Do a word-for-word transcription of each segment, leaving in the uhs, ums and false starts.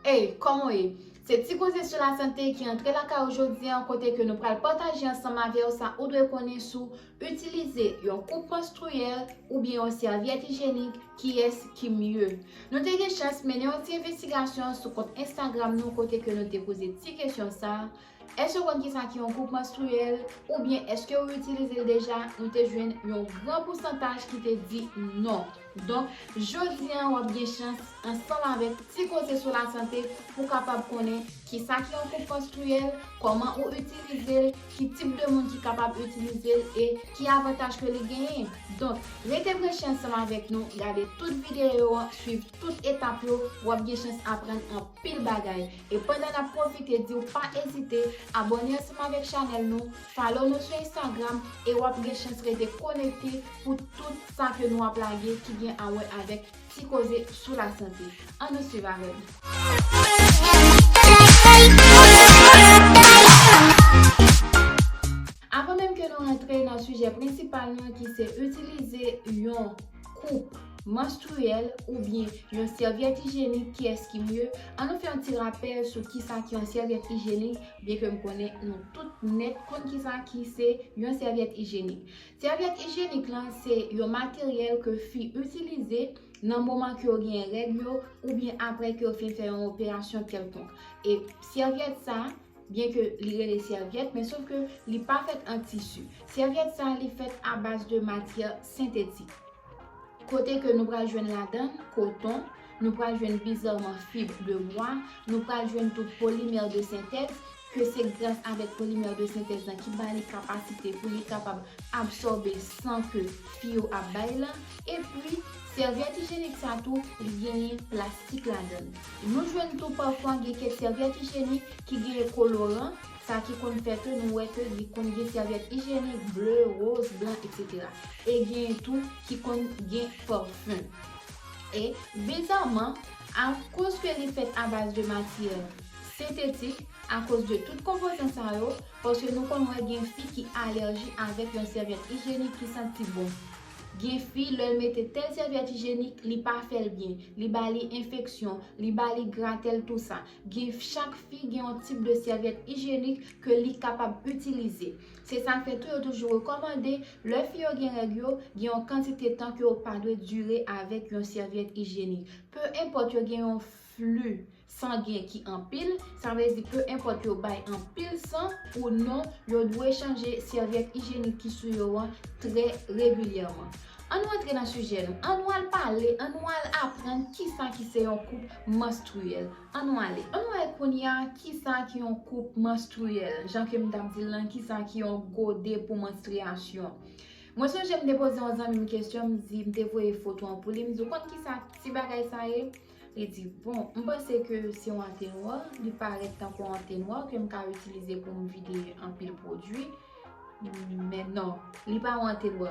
Hey, kòman w ye? Se Ti Koze sou Lasante ki antre lakay ou jodi a, kote ke nou pral pataje ansanm avè w sa ou dwe konnen sou itilize yon koup manstriyèl oubyen yon sèvyèt ijyenik, kiyès ki mye. Nou te gen chans mennen yon ti envestigasyon sou kont Instagram nou, kote ke nou te poze ti kesyon sa a. Èske w konn kisa ki yon koup manstriyèl? Oubyen èske w itilize l deja? Nou te jwenn yon gran pousantaj ki te di non. Donk, jodi a, w ap gen chans, ansanm avèk Ti Koze sou Lasante, pou w kapab konnen kisa ki yon koup manstriyèl, kòman ou itilize l, ki tip de moun ki kapab itilize l e ki avantaj ke li genyen. Donk, rete branche ansanm avèk nou, gade tout videyo an, swiv tout etap yo, w ap gen chans aprann anpil bagay. E pandan n ap pwofite di w pa ezite abòne ansanm avèk chanèl nou, follow nou sou Instagram e w ap gen chans rete konekte pou tout sa ke nou ap lage ki gen a wè avèk Ti Koze sou Lasante. Ann nou swiv avè m. Avan menm ke nou rantre nan sijè prensipal nou ki se itilize yon koup manstriyèl oubyen yon sèvyèt ijyenik, kiyès ki mye, ann nou fè yon ti rapèl sou kisa ki yon sèvyèt ijyenik, byen ke m konnen nou tout nèt konn kisa ki se yon sèvyèt ijyenik. Sèvyèt ijyenik lan se yon materyèl ke fi itilize nan moman ke yo gen règ yo oubyen apre ke yo fin fè yon operasyon kèlkonk. E sèvyèt sa, byen ke li rele sèvyèt, men sof ke li pa fèt an tisi. Sèvyèt sa, li fèt a baz de matyè sentetik. Kote ke nou pral jwenn ladan koton, nou pral jwenn bizarman fib de bwa, nou pral jwenn tou polimè de sentèz, ke se gras avèk polimè de sentèz lan ki ba li kapasite pou li kapab absòbe san ke fi yo ap bay lan. Epi, sèvyèt ijyenik sa tou, li genyen plastik ladan l. Nou jwenn tou pafwa gen kèk sèvyèt ijyenik ki genyen koloran, sa ki konn fè ke nou wè ke li konn gen sèvyèt ijyenik ble, woz, blan, etsetera. E genyen tou ki konn gen pafen. E bizarman, akoz ke li fèt a baz de matyè sentetik, akoz de tout konpozan sa yo, paske nou konn wè gen fi ki alèji avèk yon sèvyèt ijyenik ki santi bon. Gen fi, lè l mete tèl sèvyèt ijyenik, li pa fè l byen, li ba li enfeksyon, li ba li gratèl, tou sa. Gen, chak fi gen yon tip de sèvyèt ijyenik ke li kapab itilize. Se sa k fè tou yo toujou rekòmande, lè fi yo gen règ yo, gen yon kantite tan ke yo pa dwe dire avèk yon sèvyèt ijyenik. Pe enpòt yo gen yon fli sangen ki anpil, sa vle di pe enpòt yo bay anpil san ou non, yo dwe chanje sèvyèt ijyenik ki sou yo an trè regilyèman. Ann nou antre nan sijè nou. Ann nou al pale, ann nou al aprann kisa ki se yon koup manstriyèl. Ann nou ale. Ann nou wè kounye a kisa ki yon koup manstriyèl. Jan ke m t ap di l lan, kisa ki yon gode pou manstriyasyon. Mwen sonje m te poze yon zanmi m kesyon, m di, m te voye foto an pou li, m di, "Ou konn kisa ti bagay sa ye?" Li di, "Bon, m panse ke se yon antenwa, li parèt tankou yon antenwa ke m ka itilize pou m vide anpil pwodui." Men non, li pa yon antenwa.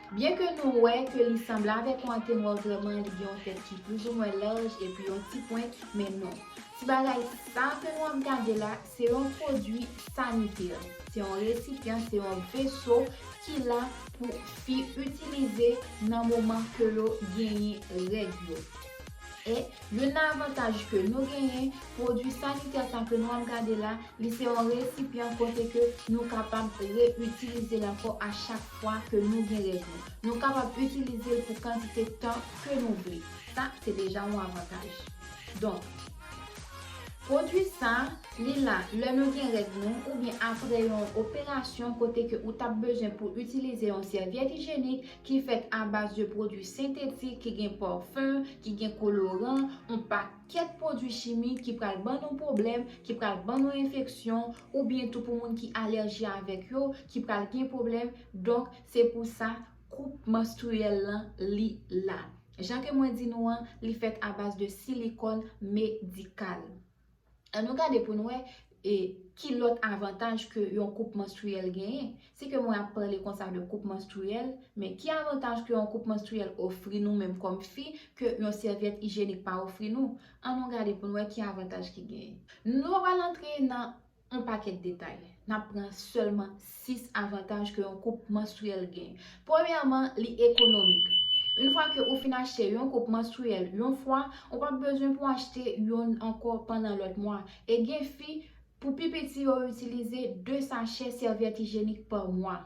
Byen ke nou wè ke li sanble avèk yon antenwa, vrèman, li gen yon tèt ki plizoumwen laj epi yon ti pwent, men non. Ti bagay sa ke nou ap gade la, se yon pwodui sanitè. Se yon resipyan, se yon veso ki la pou fi itilize nan moman ke yo genyen règ yo. E youn nan avantaj ke nou genyen, pwodui sanitè sa ke nou ap gade la, li se yon resipyan kote ke nou kapab reyitilize l ankò a chak fwa ke nou gen règ nou. Nou kapab itilize l pou kantite tan ke nou vle. Sa, se deja yon avantaj. Donk, pwodui sa, li la lè nou gen règ nou oubyen apre yon operasyon kote ke ou t ap bezwen pou itilize yon sèvyèt ijyenik ki fèt a baz de pwodui sentetik, ki gen pafen, ki gen koloran, yon pakèt pwodui chimik ki pral ban nou pwoblèm, ki pral ban nou enfeksyon, oubyen tou pou moun ki alèji avèk yo, ki pral gen pwoblèm. Donk, se pou sa, koup manstriyèl lan, li la. Jan ke mwen di nou an, li fèt a baz de silikòn medikal. Ann nou gade pou n wè, e, ki lòt avantaj ke yon koup manstriyèl genyen. Si ke mwen ap pale konsa de koup manstriyèl, men ki avantaj ke yon koup manstriyèl ofri nou menm kòm fi ke yon sèvyèt ijyenik pa ofri nou? Ann nou gade pou n wè ki avantaj ki genyen. Nou pa pral antre nan yon pakèt detay. N ap pran sèlman sis avantaj ke yon koup manstriyèl genyen. Premyèman, li ekonomik. Yon fwa ke ou fin achte yon koup manstriyèl yon fwa, ou p ap bezwen pou achte youn ankò pandan lòt mwa. E gen fi, pou pi piti yo itilize de sachè sèvyèt ijyenik pa mwa.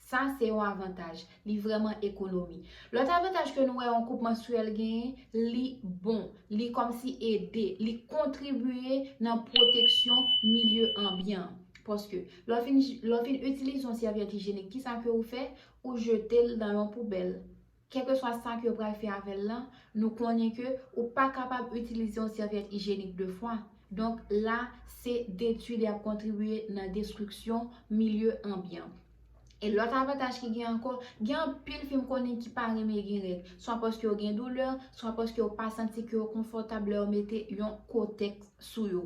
Sa se yon avantaj. Li vrèman ekonomi. Lòt avantaj ke nou wè yon koup manstriyèl genyen, li bon. Li kòmsi ede, li kontribye nan pwoteksyon milye anbyan. Paske lè w fin, lè w fin itilize yon sèvyèt ijyenik, kisa ke ou fè? Ou jete l nan yon poubèl. Kèlkeswa sa ke yo pral fè avè l lan, nou konnen ke ou pa kapab itilize yon sèvyèt ijyenik de fwa. Donk la, se detwi li ap kontribye nan destriksyon milye anbyan. E lòt avantaj ki gen ankò, gen anpil fi m konnen ki pa renmen gen règ, swa paske yo gen doulè, swa paske yo pa santi ke yo konfòtab lè yo mete yon kotèks sou yo.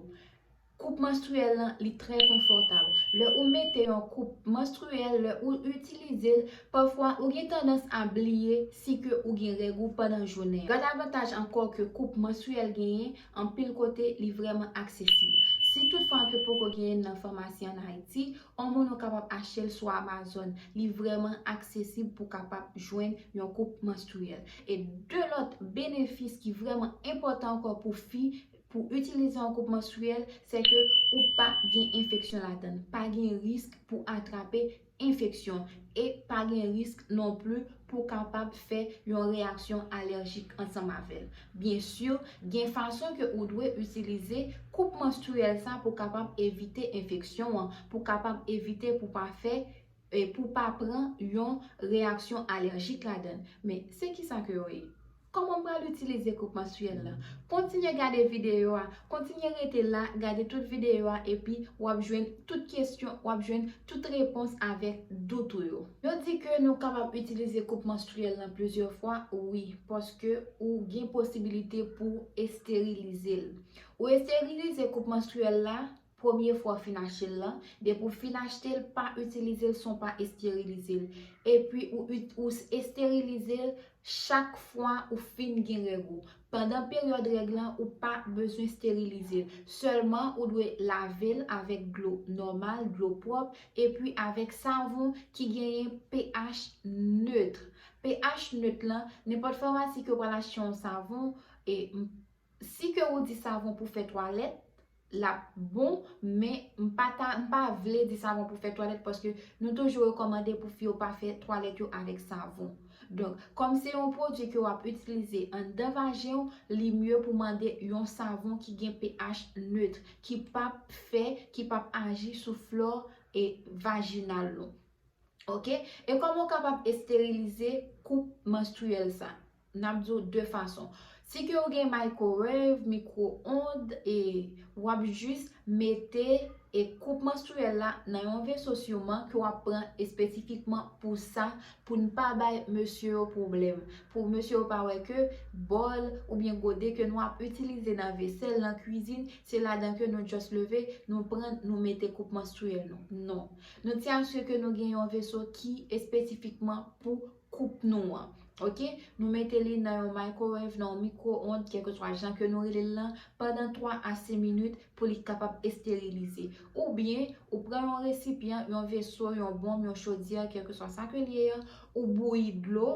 Koup manstriyèl lan, li trè konfòtab. Lè ou mete yon koup manstriyèl, lè ou itilize l, pafwa ou gen tandans a bliye si ke ou gen règ ou pandan jounen an. Lòt avantaj ankò ke koup manstriyèl genyen, anpil kote li vrèman aksesib. Si toutfwa ke poko genyen nan famasi ann Ayiti, yon moun ou kapab achte l sou Amazon. Li vrèman aksesib pou kapab jwenn yon koup manstriyèl. E de lòt benefis ki vrèman enpòtan ankò pou fi, pou itilize yon koup manstriyèl, se ke ou pa gen enfeksyon ladan l. Pa gen risk pou atrape enfeksyon e pa gen risk non pli pou kapab fè yon reyaksyon alèjik ansanm avè l. Byen si, gen fason ke ou dwe itilize koup manstriyèl sa pou kapab evite enfeksyon an, pou kapab evite pou pa fè, e pou pa pran yon reyaksyon alèjik ladan l. Men, se kisa ke yo ye? Kòman m pral itilize koup manstriyèl la? Kontinye gade videyo a, kontinye rete la, gade tout videyo a, epi w ap jwenn tout kesyon, w ap jwenn tout repons avèk dout ou yo. Yo di ke nou kapab itilize koup manstriyèl lan plizyè fwa, wi, paske ou gen posibilite pou esterilize l. Ou esterilize koup manstriyèl la, premye fwa w fin achte l lan, depi w fin achte l, pa itilize l san w pa esterilize l. Epi ou, ou esterilize l chak fwa ou fin gen règ ou. Pandan peryòd règ lan, ou pa bezwen esterilize l. Sèlman, ou dwe lave l avèk dlo nòmal, dlo pwòp, epi avèk savon ki genyen pH nèt. pH nèt lan, nenpòt famasi ke w pral achte yon savon, e si ke ou di savon pou fè twalèt, l ap bon, men m pa ta, m pa vle di savon pou fè twalèt paske nou toujou rekòmande pou fi yo pa fè twalèt yo avèk savon. Donk, kòm se yon pwodui ke w ap itilize anndan vajen w, li mye pou mande yon savon ki gen pH nèt, ki p ap fè, ki p ap aji sou flò e vajinal nou. Oke? E kòman w kapab esterilize koup manstriyèl sa? N ap di w de fason. Si ke w gen microwave, mikwo-ond, e w ap jis mete e koup manstriyèl la nan yon veso siman ke w ap pran espesifikman pou sa, pou n pa bay mesye yo pwoblèm. Pou mesye yo pa wè ke bòl oubyen gode ke nou ap itilize nan vesèl, nan kwizin, se ladan ke nou just leve, nou pran, nou mete koup manstriyèl nou. Non. Nou ti asire ke nou gen yon veso ki espesifikman pou koup nou an. Oke? Nou mete li nan yon microwave, nan yon mikwo-ond, kèlkeswa jan ke nou rele l lan, pandan twa a senk minit pou li kapab esterilize. Oubyen, ou pran yon resipyan, yon veso, yon bonm, yon chodyè, kèlkeswa sa ke li ye an, ou bouyi dlo.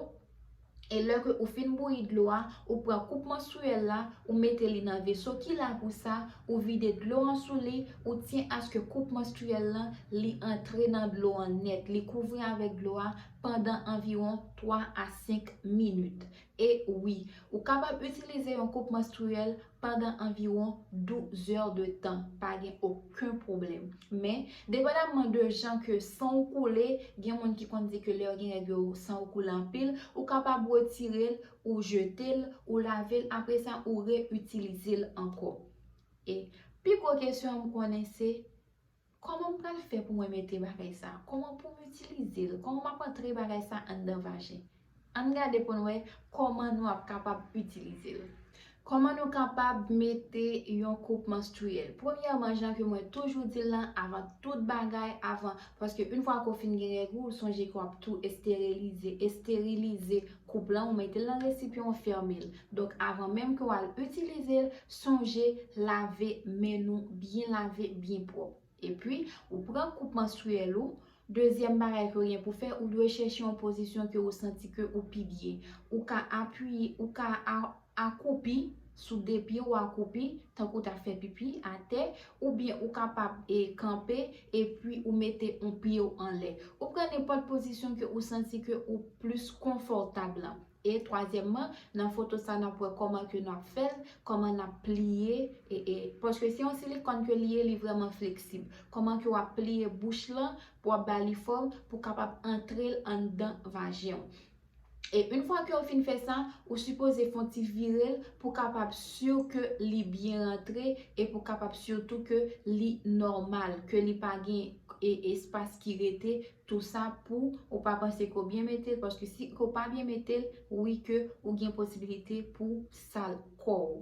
E lè ke ou fin bouyi dlo a, ou pran koup manstriyèl la, ou mete li nan veso ki la pou sa, ou vide dlo an sou li, ou tyen aske koup manstriyèl lan, li antre nan dlo an nèt, li kouvri avèk dlo a pandan anviwon twa a senk minit. E wi, ou kapab itilize yon koup manstriyèl pandan anviwon douz è de tan, pa gen okenn pwoblèm. Men, depandamman de jan ke san w koule, gen moun ki konn di ke lè yo gen règ yo, san w koule anpil, ou kapab retire l, ou jete l, ou lave l, apre sa, ou reyitilize l ankò. E pi gwo kesyon an m konnen se, kòman m pral fè pou mwen mete bagay sa? Kòman pou m itilize l? Kòman m ap antre bagay sa anndan vajen? Ann gade pou n wè kòman nou ap kapab itilize l. Kòman nou kapab mete yon koup manstriyèl? Premyèman, jan ke mwen toujou di l lan, avan tout bagay, avan, paske yon fwa ke w fin gen règ ou, sonje ke w ap tou esterilize, esterilize koup lan, ou mete l nan resipyan, ou fèmen l. Donk, avan menm ke w al itilize l, sonje lave men nou, byen lave, byen pwòp. Epi, ou pran koup manstriyèl ou, Dezyèm bagay ke w gen pou fè, ou dwe chèche yon pozisyon ke ou santi ke ou pi byen. Ou ka apiye, ou ka a- akoupi sou de pye w, akoupi, tankou w ta fè pipi atè, oubyen ou kapab e kanpe, epi ou mete yon pye w anlè. Ou pran nenpòt pozisyon ke ou santi ke ou plis konfòtab lan. E twazyèmman, nan foto sa n ap wè kòman ke n ap fè l, kòman n ap pliye, e, e, paske se yon silikòn ke li ye, li vrèman fleksib. Kòman ke w ap pliye bouch lan pou w ap ba li fòm, pou w kapab antre l anndan vajen w. E yon fwa ke w fin fè sa, ou sipoze fè yon ti vire l pou w kapab si ke li byen rantre e pou w kapab sitou ke li nòmal, ke li pa gen e, espas ki rete, tou sa pou ou pa panse ke w byen mete l, paske si ke w pa byen mete l, wi ke ou gen posibilite pou sal kò w.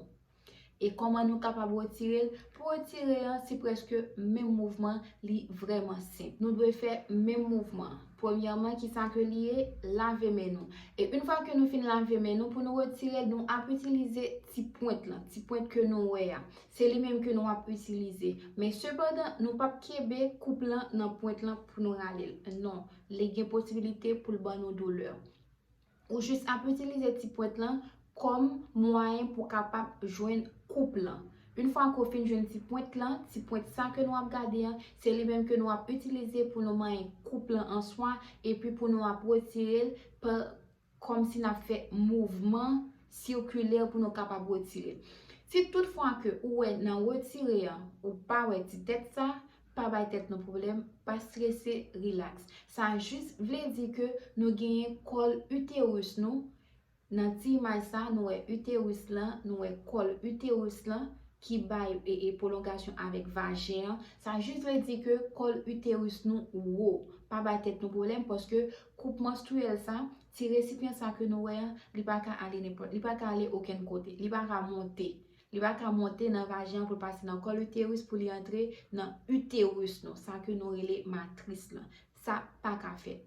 E kòman nou kapab retire l? Pou retire an, se prèske menm mouvman, li vrèman senp. Nou dwe fè menm mouvman. Premyèman, ki sa ke li ye? Lave men nou. E yon fwa ke nou fin lave men nou, pou nou retire l, nou ap itilize ti pwent lan, ti pwent ke nou wè a. Se li menm ke nou ap itilize. Men sepandan, nou p ap kenbe koup lan nan pwent lan pou nou rale l. Non, li gen posibilite pou l ban nou doulè. Ou jis ap itilize ti pwent lan kòm mwayen pou kapab jwenn koup lan. Yon fwa ke w fin jwenn ti pwent lan, ti pwent sa ke nou ap gade an, se li menm ke nou ap itilize pou nou manyen koup lan an swa, epi pou nou ap retire l pa, kòmsi n ap fè mouvman sikilè pou nou kapab retire l. Si toutfwa ke ou wè nan retire an, ou pa wè ti tèt sa, pa bay tèt nou pwoblèm, pa strese, rilaks. Sa jis vle di ke nou genyen kòl iteris nou, nan ti imaj sa, nou wè iteris lan, nou wè kòl iteris lan ki bay e, e pwolongasyon avèk vajen an. Sa jis vle di ke kòl iteris nou wo. Pa bay tèt nou pwoblèm, paske koup manstriyèl sa, ti resipyan sa ke nou wè an, li pa ka ale nenpòt, li pa ka ale okenn kote, li pa ka monte. Li pa ka monte nan vajen an pou l pase nan kòl iteris pou li antre nan iteris nou, sa ke nou rele matris lan. Sa pa ka fèt.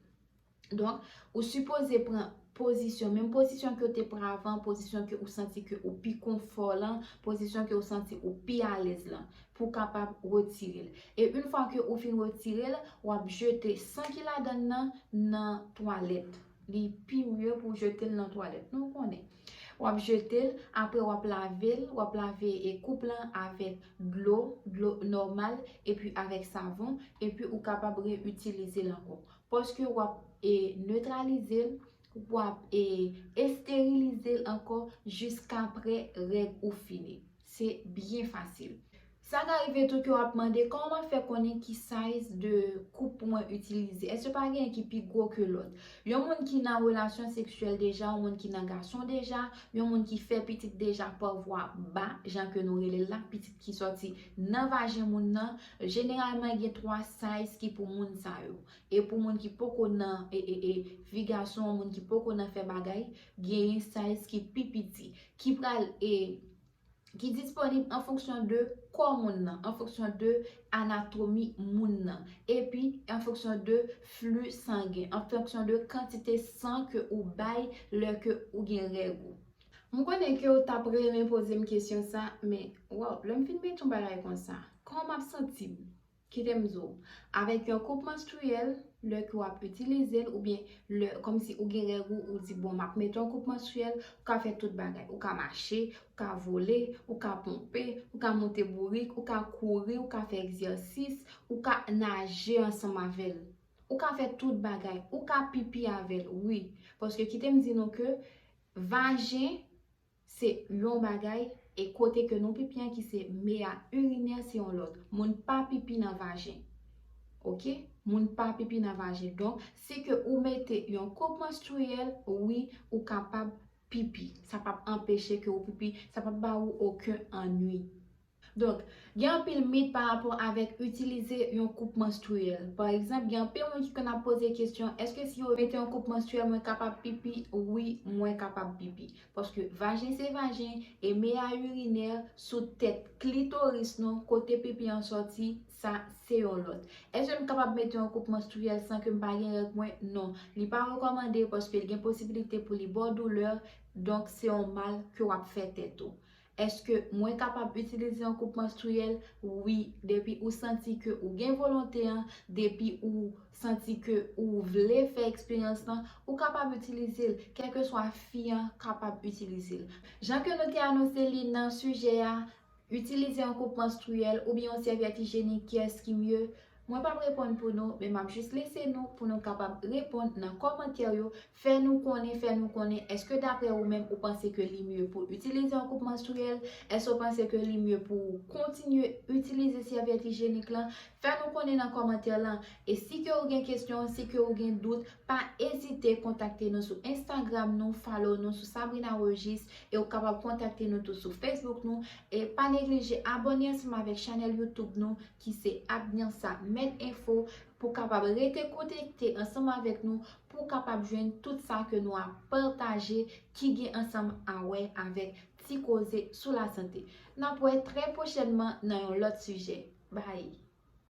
Donk, ou sipoze pran pozisyon, menm pozisyon ke w te pran avan, pozisyon ke ou santi ke ou pi konfò lan, pozisyon ke ou santi ou pi alèz lan, pou w kapab retire l. E yon fwa ke ou fin retire l, w ap jete san ki ladan l nan, nan twalèt. Li pi mye pou w jete l nan twalèt. Nou konnen. W ap jete l, apre w ap lave l, w ap lave e koup lan avèk dlo, dlo nòmal, epi avèk savon, epi ou kapab reyitilize l ankò. Paske w ap e, netralize l, w ap e, esterilize l ankò jiskapre règ ou fini. Se byen fasil. Sa ka rive tou ke w ap mande, kòman m ap fè konnen ki size de koup pou mwen itilize? Èske pa gen ki pi gwo ke lòt? Yon moun ki nan relasyon seksyèl deja, yon moun ki nan gason deja, yon moun ki fè pitit deja pa vwa ba, jan ke nou rele l la, pitit ki sòti nan vajen moun nan, jeneralman gen twa size ki pou moun sa yo. E pou moun ki poko nan e, e, e, vi gason, moun ki poko nan fè bagay, genyen size ki pi piti, ki pral e, ki disponib an fonksyon de kò moun nan, an fonksyon de anatomi moun nan, epi an fonksyon de fli sangen, an fonksyon de kantite san ke ou bay lè ke ou gen règ ou. M konnen ke w t ap renmen poze m kesyon sa, men, waw, lè m fin mete yon bagay konsa, kòman m ap santi m? Kite m di w, avèk yon koup manstriyèl, lè ke w ap itilize l, oubyen lè, kòmsi ou gen règ ou, ou di, bon, m ap mete yon koup manstriyèl, ou ka fè tout bagay. Ou ka mache, ou ka vole, ou ka ponpe, ou ka monte bourik, ou ka kouri, ou ka fè egzèsis, ou ka naje ansanm avè l. Ou ka fè tout bagay. Ou ka pipi avè l, wi. Paske kite m di nou ke vajen se yon bagay, e kote ke nou pipi an ki se meya irinè se yon lòt. Moun pa pipi nan vajen. Oke? Moun pa pipi nan vajen. Donk, si ke ou mete yon koup manstriyèl, wi, ou kapab pipi. Sa p ap anpeche ke ou pipi, sa p ap ba ou okenn annui. Donk, gen anpil mit pa rapò avèk itilize yon koup manstriyèl. Pa egzanp, gen anpil moun ki konn ap poze kesyon, èske si yo mete yon koup manstriyèl, mwen kapab pipi? Wi, mwen kapab pipi. Paske vajen se vajen, e meya irinè sou tèt klitoris nou, kote pipi an sòti, sa se yon lòt. Èske m kapab mete yon koup manstriyèl san ke m pa gen règ mwen? Non. Li pa rekòmande paske li gen posibilite pou li ba w doulè, donk se yon mal ke w ap fè tèt ou. Èske mwen kapab itilize yon koup manstriyèl? Wi, depi ou santi ke ou gen volonte an, depi ou santi ke ou vle fè eksperyans lan, ou kapab itilize l, kèlkeswa fi an kapab itilize l. Jan ke nou te anonse li nan sijè a, itilize yon koup manstriyèl oubyen yon sèvyèt ijenik, kiyès ki mye? Mwen p ap reponn pou nou, men m ap jis lese nou pou nou kapab reponn nan kòmantè yo. Fè nou konnen, fè nou konnen, èske daprè ou menm ou panse ke li mye pou itilize yon koup manstriyèl? Èske ou panse ke li mye pou ou kontinye itilize sèvyèt ijenik lan? Fè nou konnen nan kòmantè lan. E si ke ou gen kesyon, si ke ou gen dout, pa ezite kontakte nou sou Instagram nou, follow nou sou Sabrina Regis, e ou kapab kontakte nou tou sou Facebook nou. E pa neglije abòne ansanm avèk chanèl YouTube nou ki se Abnyansa Med Info, pou kapab rete konekte ansanm avèk nou, pou kapab jwenn tout sa ke nou ap pataje ki gen ansanm a wè avèk ti koze sou lasante. N ap wè trè pwochènman nan yon lòt sijè. Bye!